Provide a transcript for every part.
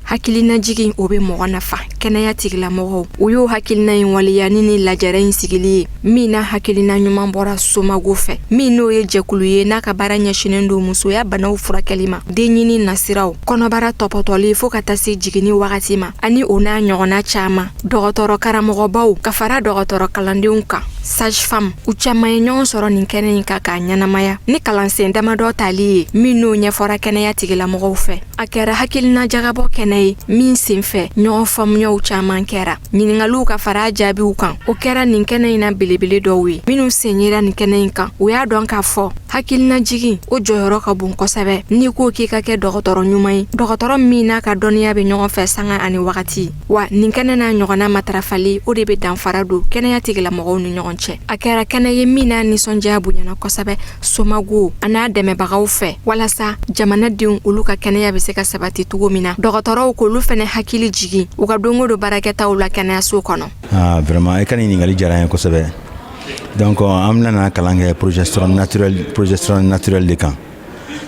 Hakilinajigin, o bɛ mɔgɔ nafa. Kɛnɛya tigilamɔgɔw, u y'o hakilina in waleya ni lajɛrɛ in sigili ye, min na hakilina ɲuman bɔra Somago fɛ, min n'o ye jɛkulu ye n'a ka baara ɲɛsinnen don musoya banaw furakɛli ma, den ɲini nasiraw, kɔnɔbara tɔpɔtɔli, fɔɔ ka taa se jiginni wagati ma, ani o n'a ɲɔgɔnna caaman. Dɔgɔtɔrɔ karamɔgɔbaw ka fara dɔgɔtɔrɔ kalandenw kan, sage femme, u caaman ye ɲɔgɔn sɔrɔ nin kɛnɛ in kan k'a ɲɛnamaya ni kalansen damadɔ tali ye, min n'o ɲɛfɔra kɛnɛya tigilamɔgɔw fɛ. A kɛra hakilina jagabɔ kɛnɛ ye min sen fɛ ɲɔgɔn faamuyaw caaman kɛra. Ɲiningaliw ka fara jaabiw kan, o kɛra nin kɛnɛ in na belebele dɔw ye. Minnu sen yera nin kɛnɛ in kan, u y'a dɔn k'a fɔ hakilina jigin, o jɔyɔrɔ ka bon kosɛbɛ n'i ko k'i ka kɛ dɔgɔtɔrɔ ɲuman ye, dɔgɔtɔrɔ min n'a ka dɔnniya bɛ ɲɔgɔn fɛ sanga ani wagati. Wa nin kɛnɛ n'a ɲɔgɔnna matarafali, o de bɛ danfara don kɛnɛya tigilamɔgɔw ni ɲɔgɔn cɛ. A kɛra kɛnɛ ye min n'a nisɔndiya bonyana kosɛbɛ Somago a n'a dɛmɛbagaw fɛ, walasa jamanadenw olu ka kɛnɛya bɛ se ka sabati cogo min na, dɔgɔtɔrɔw k'olu fɛnɛ hakili jigin u ka don o don baarakɛtaw la kɛnɛyaso kɔnɔ. Ah, vraiment, i ka nin ɲininkali diyara n ye kosɛbɛ. Donc an bɛna kalan kɛ progestérone naturel, progestérone naturel de kan.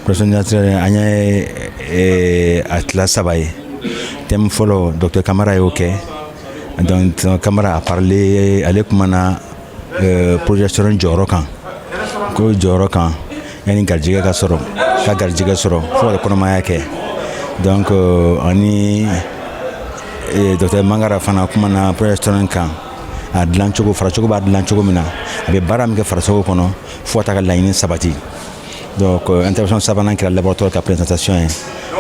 Progestérone naturel, an ye a tila saba ye. Thème fɔlɔ, docteur Kamara y'o kɛ. Donc Kamara a parlé, ale kumana progestérone jɔyɔrɔ kan, ko jɔyɔrɔ kan yanni garijɛgɛ ka sɔrɔ, ka garijɛgɛ sɔrɔ fo ka kɔnɔmaya kɛ. Donc ani docteur Mangara fana kumana progestérone kan, a dilan cogo, farisogo b'a dilan cogo min na, a bɛ baara min kɛ farisogo kɔnɔ fo ka taa ka laɲini sabati. Donc intervention sabanan kɛra laboratoire ka présentation ye,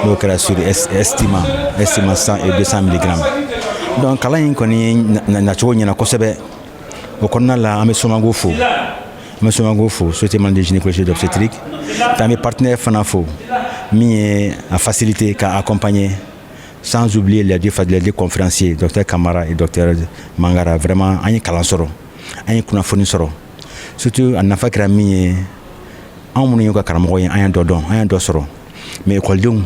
n'o kɛra sur Estima, Estima 100 et 200 mg. Donc kalan in kɔni nacogo ɲɛna kosɛbɛ. O kɔnɔna la, an bɛ Somago fo, an bɛ Somago fo, Société malienne de gynécologie d'obstétrique. An bɛ partenaire fana fo min ye a facilité ka accompagner, sans oublier les deux conférenciers, docteur Kamara et docteur Mangara. Vraiment, an ye kalan sɔrɔ, an ye kunnafoni sɔrɔ. Surtout, a nafa kɛra min ye, anw minnu y'u ka karamɔgɔ ye, an ye dɔ dɔn, an ye dɔ sɔrɔ. Mais ekɔlidenw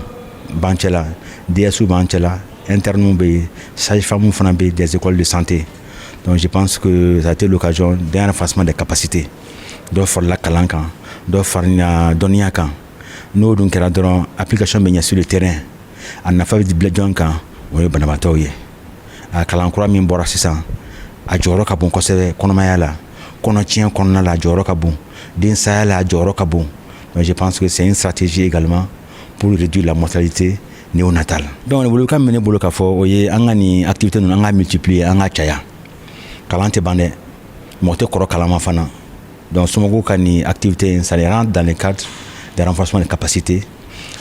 b'an cɛla, DS b'an cɛla, internes bɛ yen, sage-femme fana bɛ yen, des écoles de santé. Donc je pense que ça a été l'occasion d'un renforcement des capacités. Dɔ farala kalan kan, dɔ farala dɔnniya kan. N'o dun kɛra dɔrɔn, application bɛ ɲɛ sur le terrain. A nafa bɛ bila jɔn kan? O ye banabaatɔw ye. A kalan kura min bɔra sisan, a jɔyɔrɔ ka bon kosɛbɛ kɔnɔmaya la, kɔnɔtiɲɛ kɔnɔna la, a jɔyɔrɔ ka bon densaya la, a jɔyɔrɔ ka bon. Donc je pense que c'est une stratégie également pour réduire la mortalité néonatale. Donc welekan min bɛ ne bolo k'a fɔ, o ye an ka nin activité ninnu, an ka multiplier, an ka caya. Kalan tɛ ban dɛ, mɔgɔ tɛ kɔrɔ kalan ma fana. Donc somɔgɔw ka nin activité in, ça rentre dans le cadre de renforcement des capacités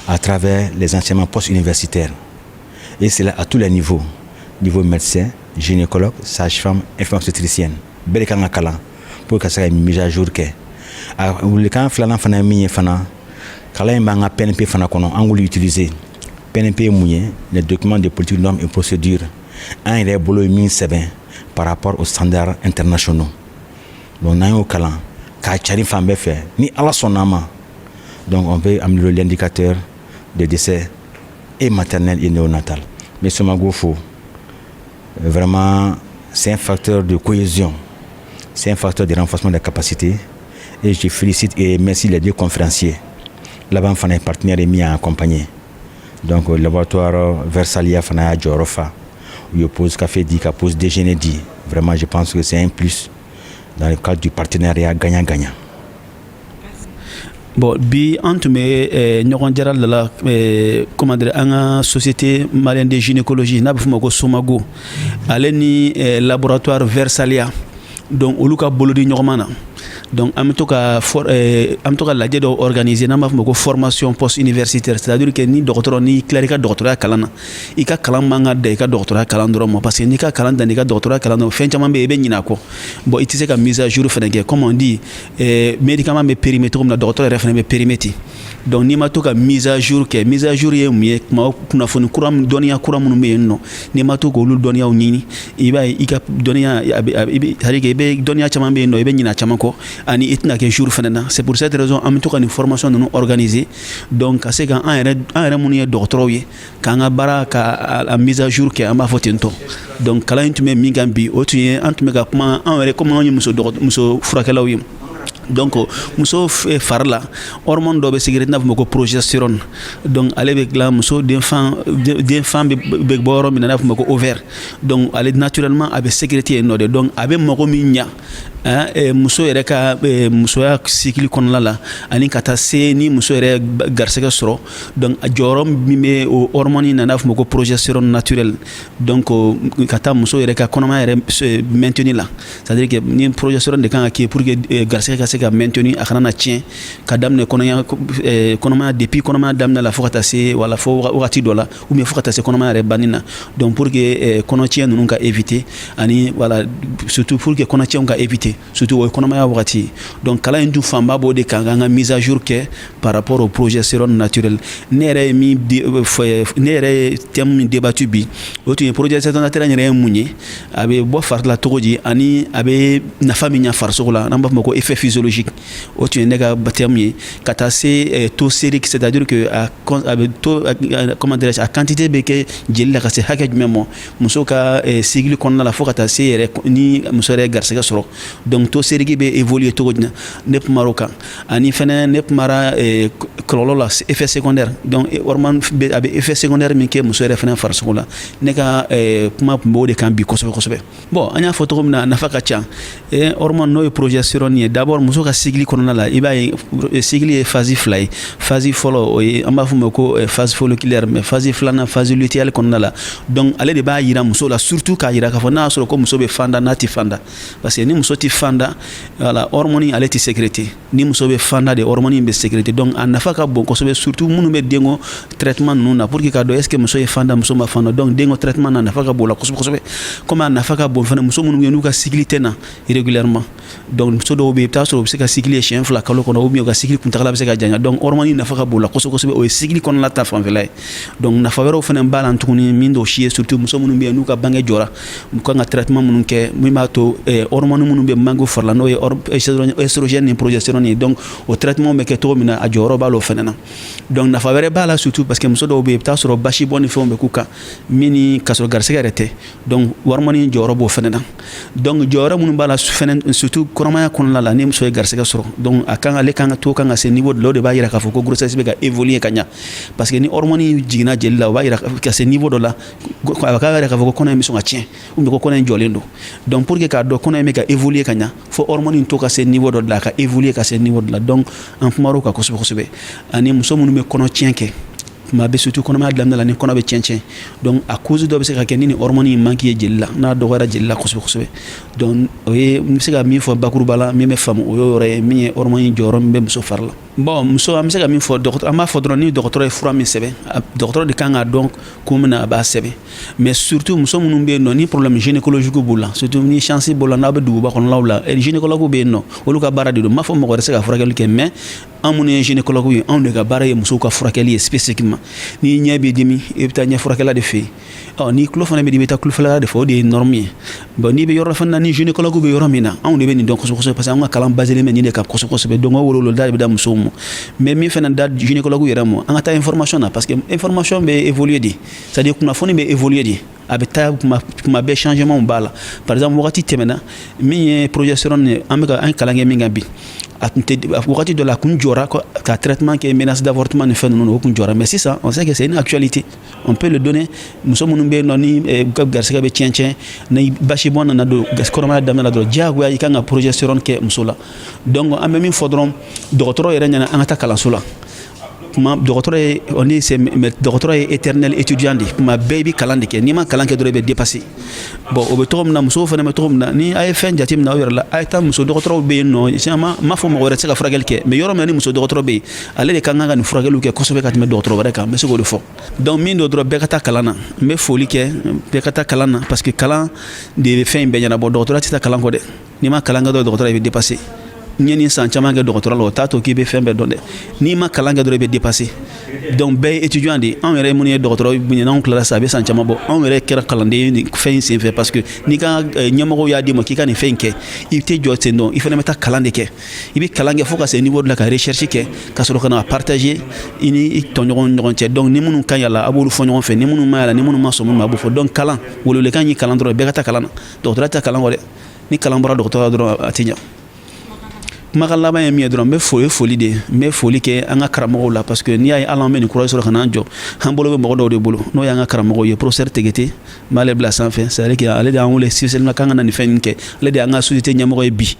à travers les enseignements post-universitaires, et c'est là à tous les niveaux, niveau médecin, gynécologue, sage-femme, infirmière obstétricienne, bɛɛ de kan ka kalan pour ka se ka mise à jour kɛ. A welekan filanan fana ye min ye fana, kalan in b'an ka PNP fana kɔnɔ, an k'olu utiliser. PNP ye mun ye? Les documents de politique, normes et procédures, an yɛrɛ bolo ye min sɛbɛn par rapport aux standards internationaux. Donc n'an y'o kalan k'a cari fan bɛɛ fɛ, ni Ala sɔnna ma, donc on peut améliorer l'indicateur de décès et maternel et néonatal. Mais Somago fo, vraiment, c'est un facteur de cohésion, c'est un facteur de renforcement des capacités, et je félicite et remercie les deux conférenciers. Laban fana ye partenaire ye min y'a accompagné. Donc laboratoire Versalia fana y'a jɔyɔrɔ fa, u ye pause café di, ka pause déjeuner di. Vraiment, je pense que c'est un plus dans le cadre du partenariat gagnant-gagnant. Bon, bi an tun bɛ ɲɔgɔn jara de la, comment dire, an ka Société malienne de gynécologie, n'a bɛ f'o ma ko Somago, ale ni laboratoire Versalia, donc olu ka bolodi ɲɔgɔnma na. Donc an bɛ to ka lajɛ dɔw organiser n'an b'a fɔ ma ko formation post universitaire, c'est à dire que ni dɔgɔtɔrɔ n'i tilara i ka dɔgɔtɔrɔya kalan na, i ka kalan man ka dan i ka dɔgɔtɔrɔya kalan dɔrɔn ma, parce que n'i ka kalan dan i ka dɔgɔtɔrɔya kalan dɔrɔn, fɛn caman bɛ yen i bɛ ɲinɛ a kɔ. Bon, i tɛ se ka mise à jour fana kɛ. Comme on dit, médicament bɛ périmé cogo min na, dɔgɔtɔrɔ yɛrɛ fana bɛ périmé ten. Donc n'i ma to ka mise à jour kɛ, mise à jour ye mun ye? Kuma kunnafoni kura, dɔnniya kura minnu bɛ yen nɔ, n'i ma to k'olu dɔnniyaw ɲini, i b'a ye i ka dɔnniya a bɛ, i bɛ, c'est à dire que i bɛ dɔnniya caman bɛ yen nɔ, i bɛ ɲinɛ a caman kɔ, ani i tɛna kɛ jour fana na. C'est pour cette raison an bɛ to ka nin formation ninnu organiser, donc ka se ka an yɛrɛ minnu ye dɔgɔtɔrɔw ye, k'an ka baara ka a mise à jour kɛ, an b'a fɔ ten tɔ. Donc kalan in tun bɛ min kan bi, o tun ye an tun bɛ ka kuma an yɛrɛ, komi anw ye muso furakɛlaw ye. Donc muso fari la, hormone dɔ bɛ sécréter n'a fɔ ma ko progestérone. Donc ale bɛ dilan muso denfan bɛ bɔ yɔrɔ min na, n'a fɔ ma ko ovaire. Donc ale naturellement a bɛ sécréter yen nɔ de. Donc a bɛ mago min ɲa muso yɛrɛ ka musoya cycle kɔnɔna la, ani ka taa se ni muso yɛrɛ garisɛgɛ sɔrɔ, donc a jɔyɔrɔ min bɛ o hormone na, n'a fɔ ma ko progestérone naturelle, donc ka taa muso yɛrɛ ka kɔnɔmaya yɛrɛ maintenir la, c'est à dire que ni progestérone de kan ka kɛ pour que garisɛgɛ ka se ka maintenir, a kana na tiɲɛ, ka daminɛ kɔnɔya kɔnɔmaya, depuis kɔnɔmaya daminɛ la fo ka taa se, wala fo wagati dɔ la, ou bien fo ka taa se kɔnɔmaya yɛrɛ banni na. Donc pour que kɔnɔtiɲɛ ninnu ka éviter, ani voilà, surtout pour que kɔnɔtiɲɛw ka éviter, surtout o ye kɔnɔmaya wagati. Donc kalan in dun fanba b'o de kan, k'an ka mise à jour kɛ par rapport au progestérone naturel. Ne yɛrɛ ye min ne yɛrɛ ye thème min débattu bi, o tun ye progestérone naturel yɛrɛ ye mun ye, a bɛ bɔ fari la cogo di, ani a bɛ nafa min ɲa farisogo la, n'an b'a fɔ ma ko effet physiologique. O tun ye ne ka thème ye. Ka taa se taux sérique, c'est à dire que a bɛ taux, comment dirais-je, a quantité bɛ kɛ jeli la ka se hakɛ jumɛn ma muso ka cycle kɔnɔna la, fo ka taa se yɛrɛ ni muso yɛrɛ ye garisɛgɛ sɔrɔ. Donc taux sérique bɛ évoluer cogo jumɛn, ne kumara o kan. Ani fɛnɛ ne kumara kɔlɔlɔ la, effet secondaire. Donc hormone a bɛ effet secondaire min kɛ muso yɛrɛ fɛnɛ farisogo la. Ne ka kuma tun b'o de kan bi kosɛbɛ kosɛbɛ. Bon, an y'a fɔ cogo min na, a nafa ka ca. Hormone n'o ye progestérone ye, d'abord muso ka cycle kɔnɔna la, i b'a ye cycle ye phase fila ye. Phase fɔlɔ, o ye an b'a fɔ o ma ko phase folliculaire, mais phase filanan, phase lutéale kɔnɔna la. Donc ale de b'a yira muso la, surtout k'a yira k'a fɔ n'a y'a sɔrɔ ko muso bɛ fanda, n'a tɛ fanda, parce que ni muso tɛ fanda, voilà, hormone ale tɛ sécréter. Ni muso bɛ fanda de, hormone bɛ sécréter. Donc a nafa ka bon kosɛbɛ, surtout minnu bɛ denko traitement ninnu na, pour que k'a dɔn est ce que muso ye fanda, muso ma fanda. Donc denko traitement na, nafa ka bon la kosɛbɛ kosɛbɛ. Comme a nafa ka bon fana, muso minnu bɛ yen n'u ka cycle tɛ na régulièrement. Donc muso dɔw bɛ yen, i bɛ taa sɔrɔ u bɛ se ka cycle ye siɲɛ 2 kalo kɔnɔ, ou bien u ka cycle kuntagala bɛ se ka janya. Donc hormone nafa ka bon la kosɛbɛ kosɛbɛ. O ye cycle kɔnɔna ta fanfɛla ye. Donc nafa wɛrɛw fana b'a la tuguni min t'o si ye, surtout muso minnu bɛ yen n'u ka bange jɔra, u kan ka traitement minnu kɛ min b'a to hormone minnu bɛ manque fari la, n'o ye œstrogène ni progestérone ye, donc o traitement bɛ kɛ cogo min na, a jɔyɔrɔ b'a la o fana na. Donc nafa wɛrɛ b'a la, surtout parce que muso dɔw bɛ yen, i bɛ taa sɔrɔ basi bɔn ni fɛnw bɛ k'u kan min ni ka sɔrɔ garisɛgɛ yɛrɛ tɛ. Donc hormone jɔyɔrɔ b'o fana na. Donc jɔyɔrɔ minnu b'a la fɛnɛ, surtout kɔnɔmaya kɔnɔna la, ni muso ye garisɛgɛ sɔrɔ, donc a kan, ale kan ka to kan ka se niveau dɔ la, o de b'a yira k'a fɔ ko grossesse bɛ ka évoluer ka ɲa, parce que ni hormone jiginna jeli la, o b'a yira ka se niveau dɔ la, a b'a yira k'a fɔ ko kɔnɔ in bɛ sɔn ka tiɲɛ, ou bien ko kɔnɔ in jɔlen don. Donc pour que k'a dɔn kɔnɔ in bɛ ka évoluer ka ɲa, fo hormone to ka se niveau dɔ la, a ka évoluer ka se niveau dɔ la. Donc an kumar'o kan kosɛbɛ kosɛbɛ. Ani muso minnu bɛ kɔnɔ tiɲɛ kɛ tuma bɛ, surtout kɔnɔmaya daminɛ la, ni kɔnɔ bɛ tiɲɛ tiɲɛ, donc a cause dɔ bɛ se ka kɛ ni hormone in manque ye jeli la, n'a dɔgɔyara jeli la kosɛbɛ kosɛbɛ. Donc o ye n bɛ se ka min fɔ bakuruba la, min bɛ faamu, o y'o yɔrɔ ye, min ye hormone jɔyɔrɔ min bɛ muso fari la. Bon, muso, an bɛ se ka min fɔ, dɔgɔtɔrɔ, an b'a fɔ dɔrɔn, ni dɔgɔtɔrɔ ye fura min sɛbɛn, dɔgɔtɔrɔ de kan k'a dɔn kun min na a b'a sɛbɛn. Mais surtout muso minnu bɛ yen nɔ ni problème gynécologique b'u la, surtout ni chance b'u la, n'aw bɛ duguba kɔnɔnaw la, gynécologue bɛ yen nɔ, olu ka baara de don. N m'a fɔ mɔgɔ wɛrɛ se ka furakɛli kɛ, mais an minnu ye gynécologue ye, anw de ka baara ye musow ka furakɛli ye spécifiquement. N'i ɲɛ b'i dimi, i bɛ taa ɲɛ furakɛla de fɛ yen. Ɔ n'i tulo fana bɛ dimi, i bɛ taa tulofɛla de fɛ. O de ye norme ye. Bon, n'i bɛ yɔrɔ fana na ni gynécologue bɛ yɔrɔ min na, anw de bɛ nin dɔn kosɛbɛ kosɛbɛ, parce que an ka kalan basé bɛ nin de kan kosɛbɛ kosɛbɛ. Donc o weleweleda de bɛ da musow ma, mais min fana da gynécologue yɛrɛ ma, an ka taa information na, parce que information bɛ évoluer de, c'est à dire kunnafoni bɛ évoluer de, a bɛ taa kuma bɛɛ, changement b'a la. Par exemple, wagati tɛmɛna, min ye progestérone ye, an bɛ ka an kalan kɛ min kan bi, a tun tɛ, wagati dɔ la a kun jɔra ka traitement kɛ menace d'avortement ni fɛn ninnu, o kun jɔra. Mais sisan, on sait que c'est une actualité, on peut le donner. Muso minnu bɛ yen nɔ ni u ka garisɛgɛ bɛ tiɲɛ tiɲɛ, ni basi bɔn nana don kɔnɔmaya daminɛ la dɔrɔn, diyagoya i kan ka progestérone kɛ muso la. Donc an bɛ min fɔ dɔrɔn dɔgɔtɔrɔ yɛrɛ ɲɛna, an ka taa kalanso la. Kuma dɔgɔtɔrɔ ye, on dit, c'est, mais dɔgɔtɔrɔ ye éternel étudiant de. Kuma bɛɛ i bɛ kalan de kɛ. N'i ma kalan kɛ dɔrɔn, i bɛ dépasser. Bon, o bɛ cogo min na, musow fana bɛ cogo min na, ni a ye fɛn jateminɛ aw yɛrɛ la, a ye taa, muso dɔgɔtɔrɔw bɛ yen nɔ. Sisan n m'a fɔ mɔgɔ wɛrɛ tɛ se ka furakɛli kɛ, mais yɔrɔ min na ni muso dɔgɔtɔrɔ bɛ yen, ale de kan ka nin furakɛliw kɛ kosɛbɛ ka tɛmɛ dɔgɔtɔrɔ wɛrɛ kan. N bɛ se k'o de fɔ. Donc min don dɔrɔn, bɛɛ ka taa kalan na. N bɛ foli kɛ, bɛɛ ka taa kalan na, parce que kalan de bɛ fɛn in bɛɛ ɲɛnabɔ. Dɔgɔtɔrɔ tɛ taa kalan kɔ dɛ. N'i ma kalan kɛ dɔrɔn, dɔgɔtɔrɔ, i bɛ dépasser. N ye nin san caman kɛ dɔgɔtɔrɔ la, o t'a to k'i bɛ fɛn bɛɛ dɔn dɛ. N'i ma kalan kɛ dɔrɔn, i bɛ dépasser. Donc bɛɛ ye étudiant de ye. Anw yɛrɛ minnu ye dɔgɔtɔrɔ ye, n'anw tilara sisan, a bɛ san caman bɔ, anw yɛrɛ kɛra kalanden ye fɛn in senfɛ, parce que n'i ka ɲɛmɔgɔw y'a d'i ma k'i ka nin fɛn in kɛ, i tɛ jɔ ten dɔn, i fana bɛ taa kalan de kɛ. I bɛ kalan kɛ fo ka se niveau dɔ la, ka recherche kɛ, ka sɔrɔ ka na partager i ni i tɔɲɔgɔn ɲɔgɔn cɛ. Donc ni minnu ka ɲi a la, a b'olu fɔ ɲɔgɔn fɛ. Ni minnu ma ɲi a la, ni minnu ma sɔn minnu ma, a b'o fɔ. Donc kalan, welewelekan ye kalan dɔrɔn, bɛɛ ka taa kalan na. Dɔgɔtɔrɔya tɛ kalan kɔ dɛ. Ni kalan bɔra dɔgɔtɔrɔya dɔrɔn, a tɛ ɲa. Kumakan laban ye min ye dɔrɔn, n bɛ fo foli de, n bɛ foli kɛ an ka karamɔgɔw la, parce que n'i y'a ye hali an bɛ nin courage sɔrɔ ka n'an jɔ, an bolo bɛ mɔgɔ dɔw de bolo, n'o y'an ka karamɔgɔw ye. Professeur Tegete, n b'ale bila sanfɛ, c'est à dire que ale de y'an wele spécialement k'an ka na nin fɛn in kɛ. Ale de y'an ka société ɲɛmɔgɔ ye bi.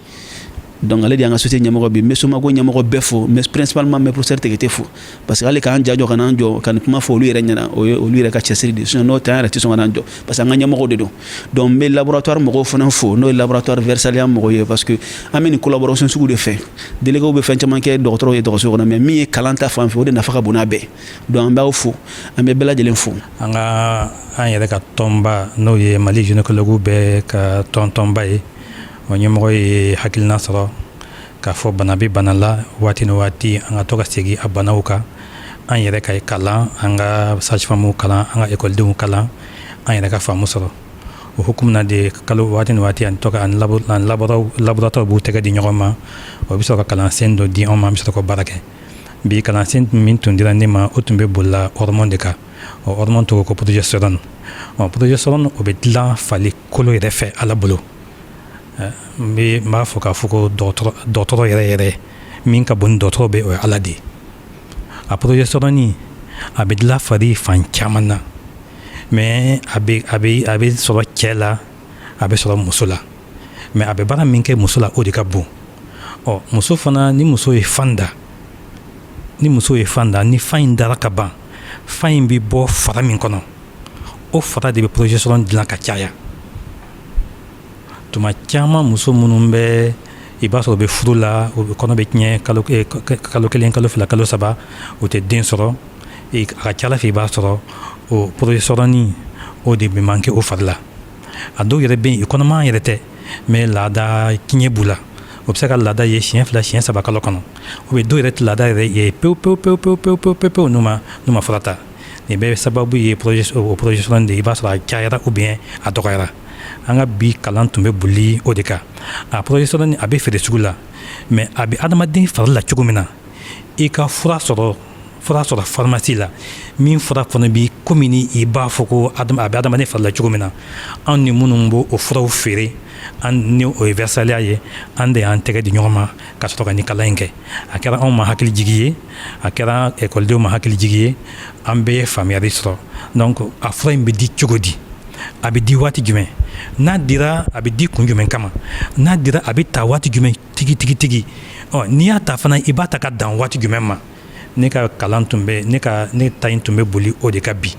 Donc ale de y'an ka société ɲɛmɔgɔ bi. N bɛ SOMAGO ɲɛmɔgɔ bɛɛ fo, mais principalement n bɛ professeur Tegete fo, parce que hali k'an ja jɔ ka n'an jɔ ka nin kuma fɔ olu yɛrɛ ɲɛna, o ye olu yɛrɛ ka cɛsiri de ye. Sinon n'o tɛ, an yɛrɛ tɛ sɔn ka n'an jɔ, parce que an ka ɲɛmɔgɔw de don. Donc n bɛ laboratoire mɔgɔw fana fo, n'o ye laboratoire Versalia mɔgɔw ye, parce que an bɛ nin collaboration sugu de fɛ. Délégués bɛ fɛn caman kɛ dɔgɔtɔrɔw ye dɔgɔtɔrɔso kɔnɔ, mais min ye kalan ta fan fɛ, o de nafa ka bon n'a bɛɛ. Donc an b'aw fo, an bɛ bɛɛ lajɛlen fo. An ka an yɛrɛ ka tɔnba, n'o ye Mali gynécologue bɛɛ ka tɔnba ye, o ɲɛmɔgɔ ye hakilina sɔrɔ k'a fɔ bana bɛ bana la, waati ni waati an ka to ka segin a banaw kan, an yɛrɛ ka kalan, an ka sage-femme kalan, an ka ekɔlidenw kalan, an yɛrɛ ka faamu sɔrɔ. O hukumu na de, kalo waati ni waati, an to ka an laboratoire b'u tɛgɛ di ɲɔgɔn ma, o bɛ sɔrɔ ka kalansen dɔ di anw ma, an bɛ sɔrɔ ka baara kɛ. Bi kalansen min tun dira ne ma, o tun bɛ bolila hormone de kan. O hormone tɔgɔ ko progestérone. Ɔ, progestérone, o bɛ dilan farikolo yɛrɛ fɛ Ala bolo. N bɛ n b'a fɔ k'a fɔ ko dɔgɔtɔrɔ yɛrɛ yɛrɛ min ka bon ni dɔgɔtɔrɔ bɛ, o ye Ala de ye. A progestérone, a bɛ dilan fari fan caman na, mais a bɛ sɔrɔ cɛ la, a bɛ sɔrɔ muso la, mais a bɛ baara min kɛ muso la, o de ka bon. Ɔ, muso fana, ni muso ye fan da, ni muso ye fan da, ni fan in dara ka ban, fan in bɛ bɔ fara min kɔnɔ, o fara de bɛ progestérone dilan ka caya. Tuma caman, muso minnu bɛ, i b'a sɔrɔ u bɛ furu la, u kɔnɔ bɛ tiɲɛ kalo 1, kalo 2, kalo 3, u tɛ den sɔrɔ, a ka ca Ala fɛ, i b'a sɔrɔ o progestérone, o de bɛ manquer o fari la. A dɔw yɛrɛ bɛ yen, kɔnɔma yɛrɛ tɛ, mais laada tiɲɛ b'u la. O bɛ se ka laada ye siɲɛ 2, siɲɛ 3 kalo kɔnɔ, ou bien dɔw yɛrɛ tɛ laada yɛrɛ ye pewu pewu pewu pewu pewu pewu pewu pewu n'u ma fura ta. Nin bɛɛ ye sababu ye o progestérone de, i b'a sɔrɔ a cayara ou bien a dɔgɔyara. An ka bi kalan tun bɛ boli o de kan. A progestérone, a bɛ feere sugu la, mais a bɛ adamaden fari la cogo min na, i ka fura sɔrɔ pharmacie la, min fura fana bi komi ni i b'a fɔ ko a bɛ adamaden fari la cogo min na, anw ni minnu b'o o furaw feere, an ni o ye Versalia ye, an de y'an tɛgɛ di ɲɔgɔn ma ka sɔrɔ ka nin kalan in kɛ. A kɛra anw ma hakili jigi ye, a kɛra ekɔlidenw ma hakili jigi ye, an bɛɛ ye faamuyali sɔrɔ. Donc a fura in bɛ di cogo di? A bɛ di waati jumɛn? N'a dira, a bɛ di kun jumɛn kama? N'a dira, a bɛ ta waati jumɛn tigi tigi tigi? Ɔ, n'i y'a ta fana, i b'a ta ka dan waati jumɛn ma? Ne ka kalan tun bɛ ne ka ne ta in tun bɛ boli o de kan bi.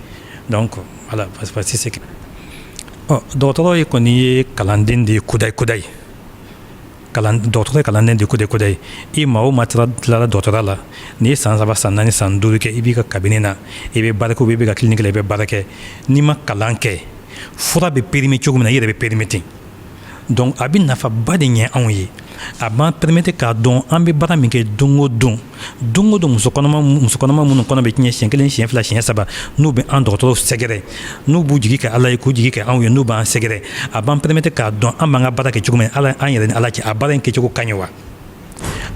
Donc voilà, parce que c'est ɔ, dɔgɔtɔrɔ ye kɔni ye kalanden de ye, kudayi kudayi. Kalan, dɔgɔtɔrɔ ye kalanden de ye kudayi kudayi. I maa o maa tilara dɔgɔtɔrɔya la, n'i ye san 3, san 4, san 5 kɛ, i b'i ka cabinet na, i bɛ baara kɛ, i bɛ ka clinique la, i bɛ baara kɛ. N'i ma kalan kɛ, fura bɛ périmé cogo min na, i yɛrɛ bɛ périmé ten. Donc a bɛ nafaba de ɲɛ anw ye. A b'an permettre k'a dɔn an bɛ baara min kɛ don o don, don o don. Muso kɔnɔma minnu kɔnɔ bɛ tiɲɛ siɲɛ 1, siɲɛ 2, siɲɛ 3, n'u bɛ an dɔgɔtɔrɔw sɛgɛrɛ, n'u b'u jigi kɛ Ala ye, k'u jigi kɛ anw ye, n'u b'an sɛgɛrɛ, a b'an permettre k'a dɔn an b'an ka baara kɛ cogo min, Ala, an yɛrɛ ni Ala cɛ, a baara in kɛcogo ka ɲi wa?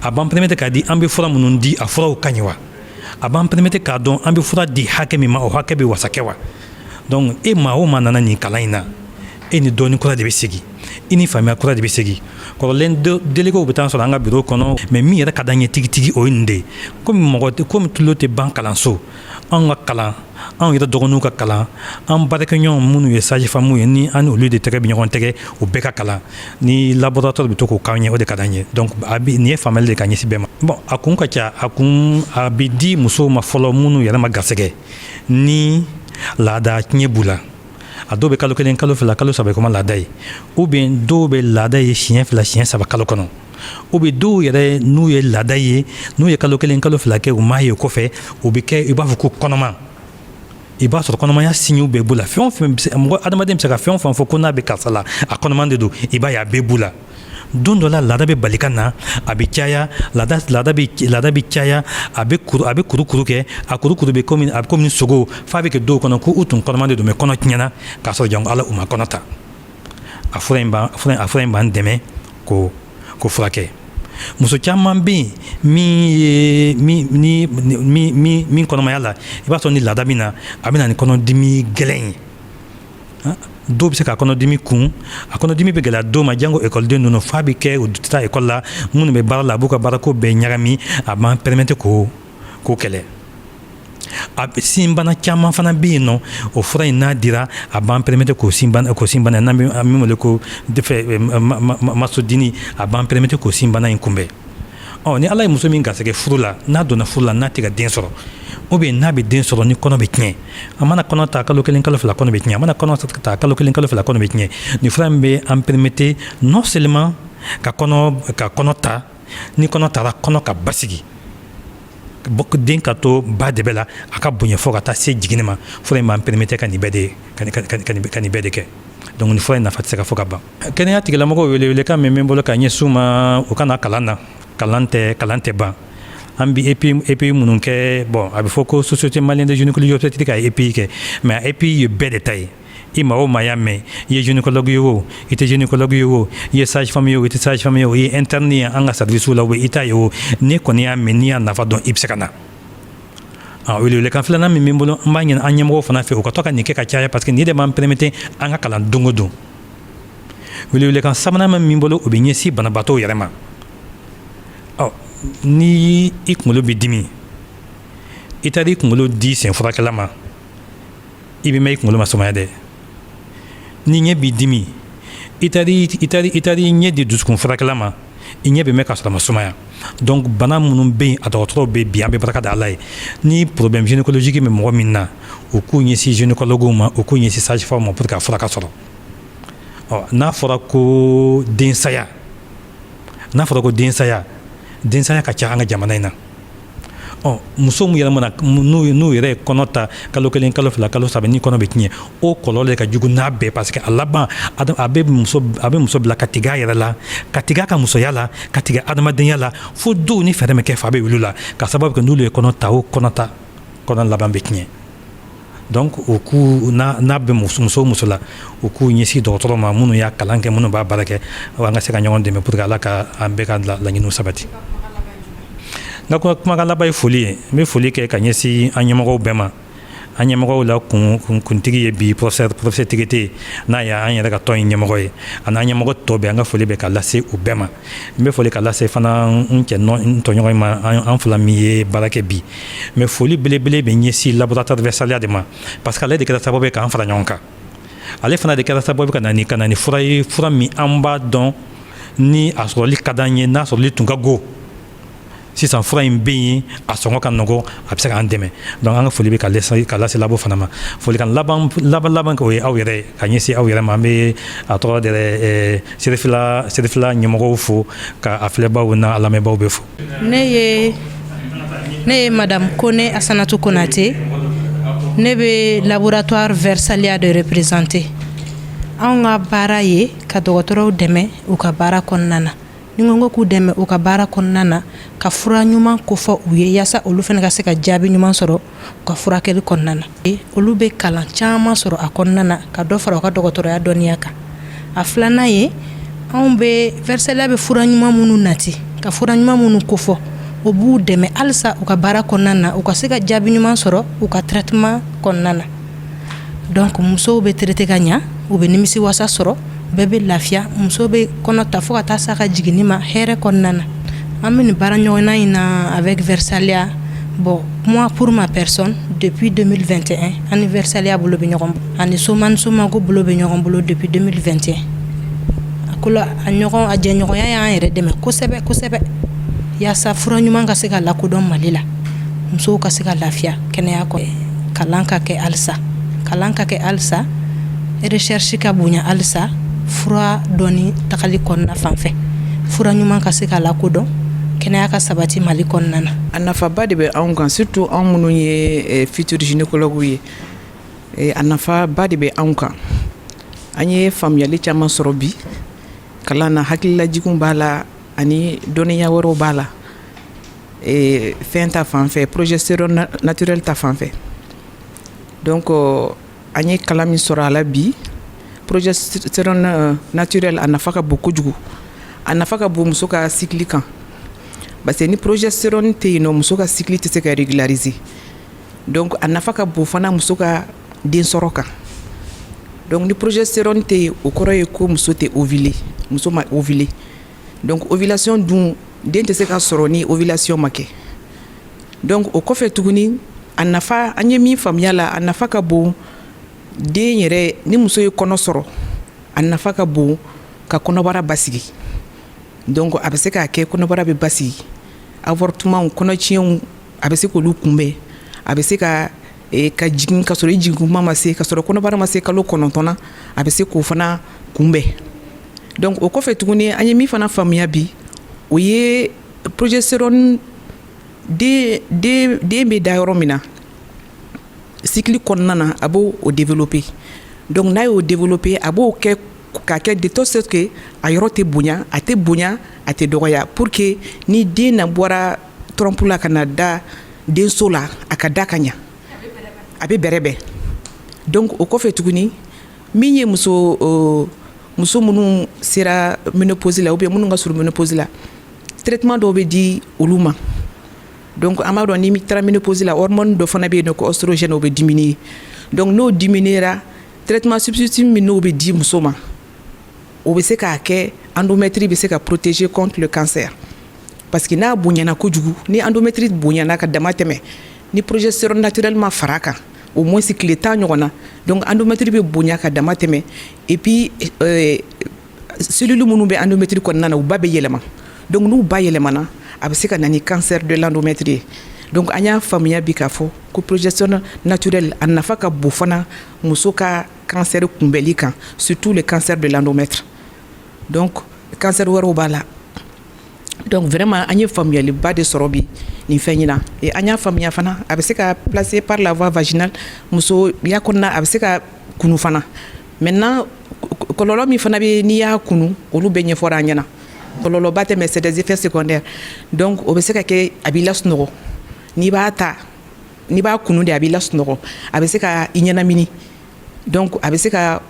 A b'an permettre k'a di an bɛ fura minnu di, a furaw ka ɲi wa? A b'an permettre k'a dɔn an bɛ fura di hakɛ min ma, o hakɛ bɛ wasa kɛ wa? Donc e maa o maa nana nin kalan in na, e ni dɔɔni kura de bɛ segin, i ni faamuya kura de bɛ segin. Kɔrɔlen, délégués bɛ taa sɔrɔ an ka bureau kɔnɔ, mais min yɛrɛ ka d'an ye tigitigi, o ye nin de ye. Komi mɔgɔ tɛ, komi tulo tɛ ban kalanso, anw ka kalan, anw yɛrɛ dɔgɔninw ka kalan, an baarakɛɲɔgɔn minnu ye sage femme ye, ni an ni olu de tɛgɛ bɛ ɲɔgɔn tɛgɛ, o bɛɛ ka kalan. Ni laboratoire bɛ to k'o k'an ye, o de ka d'an ye. Donc a bɛ nin ye faamuyali de ka ɲɛsin bɛɛ ma. Bon, a kun ka ca. A kun, a bɛ di musow ma fɔlɔ minnu yɛrɛ ma garisɛgɛ ni laada tiɲɛ b'u la. A dɔw bɛ kalo 1, kalo 2, kalo 3 kɔma laada ye, ou bien dɔw bɛ laada ye siɲɛ 2, siɲɛ 3 kalo kɔnɔ, ou bien dɔw yɛrɛ n'u ye laada ye, n'u ye kalo 1, kalo 2 kɛ, u m'a ye, kɔfɛ u bɛ kɛ i b'a fɔ ko kɔnɔma. I b'a sɔrɔ kɔnɔmaya signes bɛɛ b'u la. Fɛn o fɛn, mɔgɔ adamaden bɛ se ka fɛn o fɛn fɔ ko n'a bɛ karisa la, a kɔnɔman de don, i b'a ye a bɛɛ b'u la. Don dɔ la, laada bɛ bali ka na, a bɛ caya, laada bɛ caya, a bɛ kuru kuru kɛ, a kuru kuru bɛ komi, a bɛ komi sogo, f'a bɛ kɛ dɔw kɔnɔ ko u tun kɔnɔman de don, mais kɔnɔ tiɲɛna k'a sɔrɔ janko Ala, u ma kɔnɔ ta. A fura in b'an dɛmɛ k'o furakɛ. Muso caman bɛ yen min ye min ni min min min kɔnɔmaya la, i b'a sɔrɔ ni laada bɛ na, a bɛ na ni kɔnɔdimi gɛlɛn ye. Dɔw bɛ se ka kɔnɔdimi kun, a kɔnɔdimi bɛ gɛlɛya dɔw ma, jango ekɔliden ninnu, f'a bɛ kɛ u tɛ taa ekɔli la. Minnu bɛ baara la, a b'u ka baarako bɛɛ ɲagami. A b'an permettre k'o kɛlɛ. A sinbana caman fana bɛ yen nɔ, o fura in n'a dira, a b'an permettre k'o sinbana n'an bɛ min wele ko mastodini, a b'an permettre k'o sinbana in kunbɛn. Ɔ ni Ala ye muso min garisɛgɛ furu la, n'a donna furu la, n'a tɛ ka den sɔrɔ, ou bien n'a bɛ den sɔrɔ ni kɔnɔ bɛ tiɲɛ, a mana kɔnɔ ta kalo 1, kalo 2, kɔnɔ bɛ tiɲɛ, a mana kɔnɔ ta kalo 1, kalo 2, kɔnɔ bɛ tiɲɛ, nin fura in bɛ an permettre non seulement ka kɔnɔ ta, ni kɔnɔ taara, kɔnɔ ka basigi, den ka to ba dɛbɛ la, a ka bonya fo ka taa se jiginni ma. Fura in b'an permettre ka nin bɛɛ de kɛ. Donc nin fura in nafa tɛ se ka fɔ ka ban. Kɛnɛya tigilamɔgɔw, welewelekan min bɛ n bolo ka ɲɛsin u ma, u ka na kalan na. Kalan tɛ ban. An bi EPI minnu kɛ, bon, a bɛ fɔ ko Société malienne de gynécologie obstétrique ka EPI kɛ, mais EPI ye bɛɛ de ta ye. I maa o maa y'a mɛn, i ye gynécologue ye o, i tɛ gynécologue ye o, i ye sage femme ye o, i tɛ sage femme ye o, i ye interne ye an ka service la o, i t'a ye o, n'i kɔni y'a mɛn, n'i y'a nafa dɔn, i bɛ se ka na. Welewelekan filanan min bɛ n bolo, n b'a ɲini an ɲɛmɔgɔw fana fɛ, u ka to ka nin kɛ ka caya, parce que nin de b'an permettre an ka kalan don o don. Welewelekan sabanan min bolo, o bɛ ɲɛsin banabaatɔw yɛrɛ ma. Ɔ ni i kunkolo bɛ dimi, i taara i kunkolo di sen furakɛla ma, i bɛ mɛn i kunkolo ma sumaya dɛ. Ni ɲɛ b'i dimi, i taara i ɲɛ di dusukun furakɛla ma, i ɲɛ bɛ mɛn ka sɔrɔ a ma sumaya. Donc bana minnu bɛ yen, a dɔgɔtɔrɔw bɛ bi, an bɛ barika da Ala ye. Ni problème gynécologique bɛ mɔgɔ min na, u k'u ɲɛsin gynécologue ma, u k'u ɲɛsin sage femme ma pour que a fura ka sɔrɔ. Ɔ n'a fɔra ko densaya, n'a fɔra ko densaya, densaya ka ca an ka jamana in na. Ɔ muso min yɛrɛ mana n'u yɛrɛ ye kɔnɔ ta kalo 1, kalo 2, kalo 3, ni kɔnɔ bɛ tiɲɛ, o kɔlɔlɔ de ka jugu n'a bɛɛ, parce que a laban a bɛ muso bila ka tigɛ a yɛrɛ la, ka tigɛ a ka musoya la, ka tigɛ adamadenya la, fo dɔw ni fɛɛrɛ min kɛ, fa bɛ wuli la, ka sababu kɛ n'olu ye kɔnɔ ta, o kɔnɔ ta, kɔnɔ laban bɛ tiɲɛ. Donc u k'u n'a bɛ muso muso la, u k'u ɲɛsin dɔgɔtɔrɔ ma minnu y'a kalan kɛ, minnu b'a baara kɛ, an ka se ka ɲɔgɔn dɛmɛ pour que Ala ka an bɛɛ ka laɲiniw sabati. N ka kumakan laban ye foli ye. N bɛ foli kɛ ka ɲɛsin an ɲɛmɔgɔw bɛɛ ma. An ɲɛmɔgɔw la kuntigi ye bi professeur Tegete, n'a ye an yɛrɛ ka tɔn in ɲɛmɔgɔ ye, ani an ɲɛmɔgɔ tɔ bɛɛ, an ka foli bɛ ka lase u bɛɛ ma. N bɛ foli ka lase fana n cɛ, n tɔɲɔgɔn ma, an fila min ye baara kɛ bi. Mais foli belebele bɛ ɲɛsin laboratoire Versailles de ma, parce que ale de kɛra sababu ye k'an fara ɲɔgɔn kan. Ale fana de kɛra sababu ka na ni fura ye, fura min an b'a dɔn ni a sɔrɔli ka d'an ye, n'a sɔrɔli tun ka go. Sisan fura in bɛ yen, a sɔngɔ ka nɔgɔ, a bɛ se k'an dɛmɛ. Donc an ka foli bɛ ka lase labo fana ma. Folikan laban laban laban, o ye aw yɛrɛ ye, ka ɲɛsin aw yɛrɛ ma. An bɛ a tɔgɔ de Serifila ɲɛmɔgɔw fo, ka a filɛbaw n'a lamɛnbaaw bɛ fo. Ne ye madame Kone Asanatu Konate. Ne bɛ laboratoire Versailles de représenter. Anw ka baara ye ka dɔgɔtɔrɔw dɛmɛ u ka baara kɔnɔna na. Ni ko k'u dɛmɛ u ka baara kɔnɔna na, ka fura ɲuman kofɔ u ye, yaasa olu fana ka se ka jaabi ɲuman sɔrɔ u ka furakɛli kɔnɔna na. Olu bɛ kalan caman sɔrɔ a kɔnɔna na, ka dɔ fara u ka dɔgɔtɔrɔya dɔnniya kan. A filanan ye, anw bɛ Versailles bɛ fura ɲuman minnu nati, ka fura ɲuman minnu kofɔ, o b'u dɛmɛ halisa u ka baara kɔnɔna na, u ka se ka jaabi ɲuman sɔrɔ u ka traitement kɔnɔna na. Donc musow bɛ traiter ka ɲa, u bɛ nimisi wasa sɔrɔ, bɛɛ bɛ lafiya. Muso bɛ kɔnɔ ta fo ka taa s'a ka jiginni ma hɛrɛ kɔnɔna na. An bɛ nin baara ɲɔgɔnna in na avec Versailles. Bon, moi, pour ma personne, depuis 2021, ani Versailles bolo bɛ ɲɔgɔn ani Soma ni Somago bolo bɛ ɲɔgɔn bolo depuis 2021. A ko la, a ɲɔgɔn a jɛɲɔgɔnya y'an yɛrɛ dɛmɛ kosɛbɛ kosɛbɛ, yaasa fura ɲuman ka se ka lakodɔn Mali la, musow ka se ka lafiya kɛnɛya kɔ. Kalan ka kɛ halisa, kalan ka kɛ halisa, recherche ka bonya halisa fura dɔɔni tagali kɔnɔna fan fɛ, fura ɲuman ka se ka lakodɔn, kɛnɛya ka sabati Mali kɔnɔna na. A nafaba de bɛ anw kan, surtout anw minnu ye futur gynécologue ye. A nafaba de bɛ anw kan. An ye faamuyali caman sɔrɔ bi kalan na, hakililajiginw b'a la ani dɔnniya wɛrɛw b'a la. Fɛn ta fan fɛ, progestérone naturel ta fan fɛ. Donc an ye kalan min sɔrɔ a la bi, progestérone naturel, a nafa ka bon kojugu. A nafa ka bon muso ka cycle kan, parce que ni progestérone tɛ yen nɔ, muso ka cycle tɛ se ka régulariser. Donc a nafa ka bon fana muso ka den sɔrɔ kan. Donc ni progestérone tɛ yen, o kɔrɔ ye ko muso tɛ ovuler, muso ma ovuler. Donc ovulation dun, den tɛ se ka sɔrɔ ni ovulation ma kɛ. Donc o kɔfɛ tuguni, a nafa, an ye min faamuya la, a nafa ka bon den yɛrɛ. Ni muso ye kɔnɔ sɔrɔ, a nafa ka bon ka kɔnɔbara basigi. Donc a bɛ se k'a kɛ kɔnɔbara bɛ basigi, avortement, kɔnɔtiɲɛw, a bɛ se k'olu kunbɛn. A bɛ se ka jigin ka sɔrɔ i jigin kuma ma se, ka sɔrɔ kɔnɔbara ma se kalo 9 na, a bɛ se k'o fana kunbɛn. Donc o kɔfɛ tuguni, an ye min fana faamuya bi, o ye progestérone, den den den bɛ da yɔrɔ min na cycle kɔnɔna na, a b'o o développer. Donc n'a y'o développer, a b'o kɛ k'a kɛ de telle sorte que a yɔrɔ tɛ bonya, a tɛ bonya, a tɛ dɔgɔya, pour que ni den na bɔra trompe la ka na da denso la, a ka da ka ɲa, a bɛ bɛrɛbɛn. Donc o kɔfɛ tuguni, min ye muso minnu sera ménopause la ou bien minnu ka surun ménopause la, traitement dɔw bɛ di olu ma. Donc an b'a dɔn, n'i taara ménopause la, hormone dɔ fana bɛ yen nɔ ko oestrogène, o bɛ diminuer. Donc n'o diminuera, traitement substitut min n'o bɛ di muso ma, o bɛ se k'a kɛ endomètre bɛ se ka protéger contre le cancer, parce que n'a bonyana kojugu, ni endomètre bonyana ka dama tɛmɛ, ni progestérone naturel ma fara a kan au moins tile 10 ɲɔgɔn na, donc endomètre bɛ bonya ka dama tɛmɛ. Et puis cellule minnu bɛ endomètre kɔnɔna na, u ba bɛ yɛlɛma. Donc n'u ba yɛlɛmana, a bɛ se ka na ni cancer de l'endomètre ye. Donc an y'a faamuya bi k'a fɔ ko progestérone naturel, a nafa ka bon fana muso ka cancer kunbɛli kan, surtout le cancer de l'endomètre. Donc cancer wɛrɛw b'a la. Donc vraiment, an ye faamuyaliba de sɔrɔ bi nin fɛn in na. Et an y'a faamuya fana, a bɛ se ka placer par la voie vaginale, muso ya kɔnɔna, a bɛ se ka kunu fana. Maintenant, kɔlɔlɔ min fana bɛ n'i y'a kunu, olu bɛɛ ɲɛfɔra an ɲɛna. Kɔlɔlɔba tɛ, mais c'est des effets secondaires. Donc o bɛ se ka kɛ a b'i lasunɔgɔ. N'i b'a ta, n'i b'a kunu de, a b'i lasunɔgɔ, a bɛ se ka i ɲɛnamini. Donc a bɛ se ka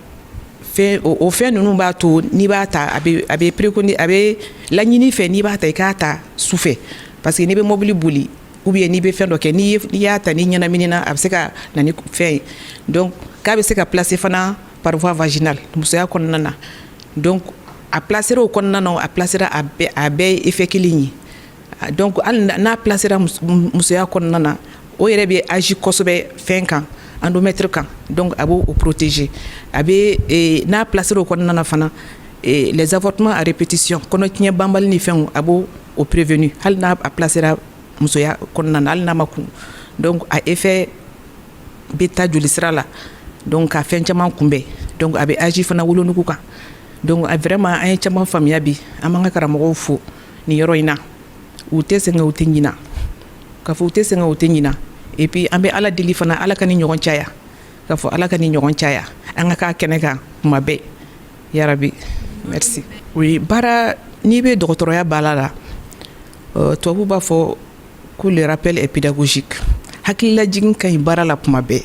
fɛn o fɛn ninnu b'a to n'i b'a ta, a bɛ préconiser, a bɛ laɲini fɛ, n'i b'a ta, i k'a ta su fɛ, parce que n'i bɛ mobili boli ou bien n'i bɛ fɛn dɔ kɛ, n'i y'a ta, n'i ɲɛnaminina, a bɛ se ka na ni fɛn ye. Donc k'a bɛ se ka placer fana par voie vaginale, musoya kɔnɔna na. Donc a placera o kɔnɔna na, a placera, a bɛɛ ye effet kelen ye. Donc hali n'a placera musoya kɔnɔna na, o yɛrɛ bɛ agir kosɛbɛ fɛn kan, endomètre kan. Donc a b'o protéger. A bɛ n'a placera o kɔnɔna na fana, les avortements à répétition, kɔnɔtiɲɛ banbali ni fɛnw, a b'o o prévenir, hali n'a a placera musoya kɔnɔna na, hali n'a ma kun. Donc a effet bɛ taa jolisira la, donc ka fɛn caman kunbɛn. Donc a bɛ agir fana wolonugu kan. Donc vraiment, an ye caman faamuya bi. An b'an ka karamɔgɔw fo nin yɔrɔ in na. U tɛ sɛgɛn, u tɛ ɲina k'a fɔ, u tɛ sɛgɛn, u tɛ ɲina. Et puis an bɛ Ala deli fana, Ala ka ni ɲɔgɔn caya, k'a fɔ Ala ka ni ɲɔgɔn caya, an ka k'a kɛnɛ kan kuma bɛɛ, yarabi. Merci. Oui, baara, n'i bɛ dɔgɔtɔrɔya baara la, tubabu b'a fɔ ko le rappel est pédagogique. Hakililajigin ka ɲi baara la kuma bɛɛ.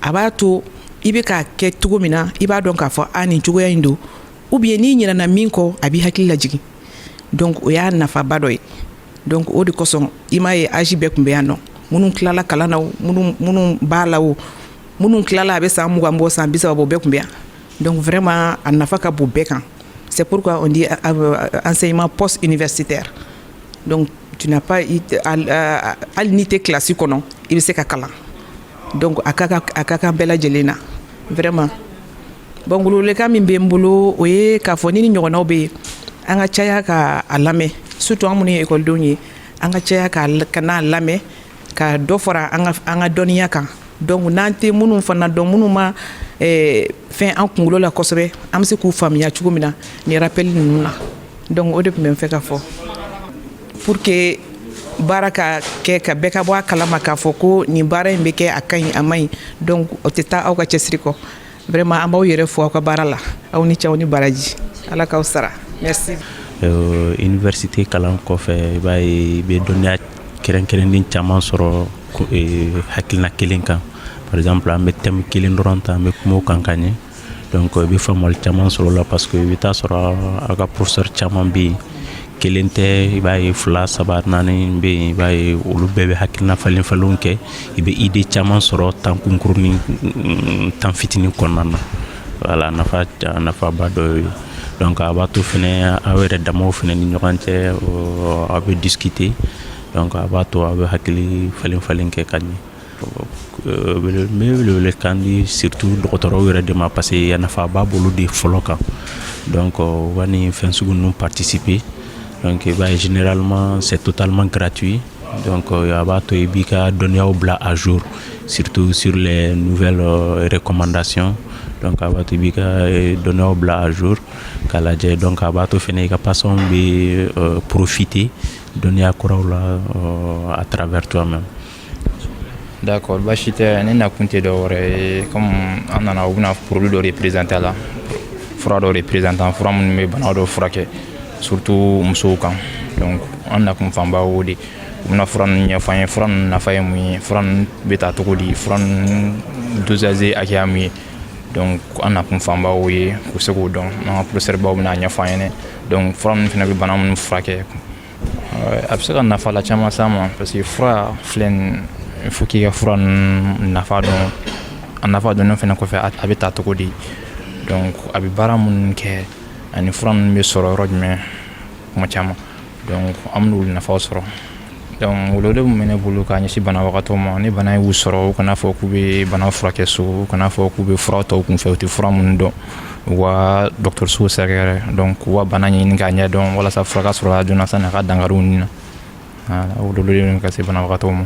A b'a to i bɛ k'a kɛ cogo min na, i b'a dɔn k'a fɔ a nin cogoya in don, ou bien n'i ɲinɛna min kɔ, a b'i hakili lajigin. Donc o y'a nafaba dɔ ye. Donc o de kosɔn, i m'a ye, âge bɛɛ tun bɛ yan nɔ, minnu tilala kalan na o, minnu b'a la o, minnu tilala a bɛ san 20 bɔ, san 30 bɔ, bɛɛ tun bɛ yan. Donc vraiment, a nafa ka bon bɛɛ kan. C'est pourquoi on dit enseignement post universitaire. Donc tu n'as pas, hali n'i tɛ classe kɔnɔ, i bɛ se ka kalan. Donc a ka kan bɛɛ lajɛlen na vraiment. Bon, welewelekan min bɛ n bolo, o ye k'a fɔ ni ni ɲɔgɔnnaw bɛ yen, an ka caya ka a lamɛn, surtout an minnu ye ekɔlidenw ye, an ka caya ka n'a lamɛn, ka dɔ fara an ka dɔnniya kan. Donc n'an tɛ minnu fana dɔn, minnu ma fɛn an kunkolo la kosɛbɛ, an bɛ se k'u faamuya cogo min na nin rappel ninnu na. Donc o de tun bɛ n fɛ ka fɔ pour que baara ka kɛ, ka bɛɛ ka bɔ a kalama k'a fɔ ko nin baara in bɛ kɛ, a ka ɲi, a man ɲi. Donc o tɛ taa aw ka cɛsiri kɔ. Vraiment, an b'aw yɛrɛ fo aw ka baara la. Aw ni ce, aw ni baraji, Ala k'aw sara. Merci. Université kalan kɔfɛ, i b'a ye i bɛ dɔnniya kɛrɛnkɛrɛnnen caman sɔrɔ hakilina kelen kan. Par exemple, an bɛ thème kelen dɔrɔn ta, an bɛ kuma o kan ka ɲɛ. Donc i bɛ faamuyali caman sɔrɔ o la, parce que i bɛ taa sɔrɔ aw ka professeur caman bɛ yen. Kelen tɛ, i b'a ye fila, saba, naani bɛ yen. I b'a ye olu bɛɛ bɛ hakilina falen falenw kɛ. I bɛ idée caman sɔrɔ temps kunkurunin, temps fitinin kɔnɔna na. Voilà, nafa nafaba dɔ ye. Donc a b'a to fɛnɛ aw yɛrɛ damaw fɛnɛ ni ɲɔgɔn cɛ, aw bɛ discuter. Donc a b'a to aw bɛ hakili falen falen kɛ ka ɲɛ. N bɛ welewele kan di surtout dɔgɔtɔrɔw yɛrɛ de ma, parce que a nafa b'a bolo de fɔlɔ kan. Donc u ka nin fɛn sugu ninnu participer. Donc i b'a ye, généralement c'est totalement gratuit. Donc a b'a to i b'i ka dɔnniyaw bila à jour, surtout sur les nouvelles recommandations. Donc a b'a to i b'i ka dɔnniyaw bila à jour k'a lajɛ. Donc a b'a to fɛnɛ i ka patients bɛ profiter dɔnniya kuraw la à travers toi-même. D'accord, baasi tɛ. Ne nakun tɛ dɔwɛrɛ ye, comme an nana, u bɛna produit dɔ de présenter a la, fura dɔ de présenter, fura minnu bɛ bana dɔ furakɛ, surtout musow kan. Donc an nakun fanba y'o de, u bɛna fura ninnu ɲɛfɔ an ye, fura ninnu nafa ye mun ye, fura ninnu bɛ ta cogo di, fura ninnu dosage hakɛya mun ye. Donc an nakun fanba y'o ye, k'u se k'o dɔn. An ka professeur baw bɛna ɲɛfɔ an ɲɛna. Donc fura ninnu fana bɛ bana minnu furakɛ, a bɛ se ka nafa la caman s'an ma, parce que fura filɛ nin, il faut k'i ka fura ninnu nafa dɔn. A nafa dɔnnen fana kɔfɛ, a bɛ ta cogo di, donc a bɛ baara minnu kɛ, ani fura ninnu bɛ sɔrɔ yɔrɔ jumɛn kuma caman. Donc an bɛ n'olu nafaw sɔrɔ. Donc welewele min bɛ ne bolo k'a ɲɛsin banabagatɔw ma, ni bana y'u sɔrɔ, u kana fɔ k'u bɛ bana furakɛ so, u kana fɔ k'u bɛ fura ta u kunfɛ, u tɛ fura minnu dɔn. U ka dɔgɔtɔrɔsow sɛgɛrɛ, donc u ka bana ɲini k'a ɲɛdɔn, walasa fura ka sɔrɔ a joona, sanni a ka dankari u ni na. Voilà, o welewele ka se banabagatɔw ma.